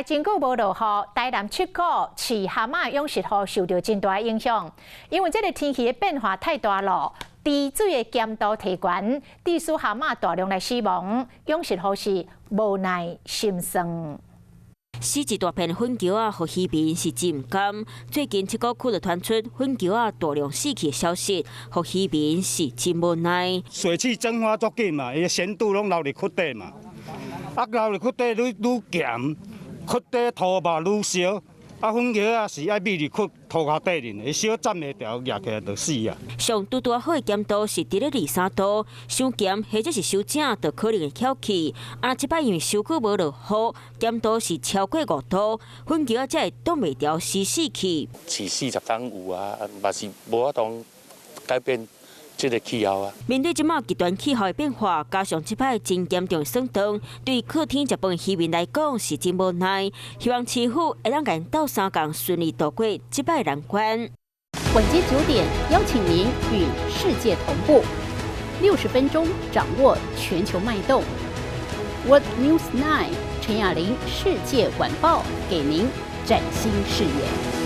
真久無落雨，台南七股飼蚶仔養殖戶受著真大影響，因為這个天氣的變化太大囉，池水的鹹度提懸，致使蚶仔大量來死亡，養殖戶是無奈心酸。死一大片粉球仔，予漁民是真毋甘。最近七股區就傳出粉球仔大量死去的消息，予漁民是真無奈。水汽蒸發足緊嘛，伊的鹹度攏留佇窟底嘛，啊留佇窟底愈愈鹹，窟底塗肉愈燒，啊粉球仔是愛覕佇窟塗跤底面，伊燒站袂牢，蜈起來就死啊。上拄拄好的鹹度是佇咧2、3度，傷鹹或者是傷正，就可能會翹起。啊，這擺因為傷久無落雨，鹹度是超過5度，粉球仔才會擋袂牢死死去。飼40冬有啊，嘛是無法度改變這个氣候啊。面對這馬極端氣候的變化，加上這擺真嚴重的霜凍，對靠天食飯的漁民來講是真無奈。希望市府會當共𪜶鬥相共順利度過這擺難關。晚間9點，邀請您與世界同步，60分鐘掌握全球脈動。World News 9 陳雅玲世界晚報，給您嶄新視野。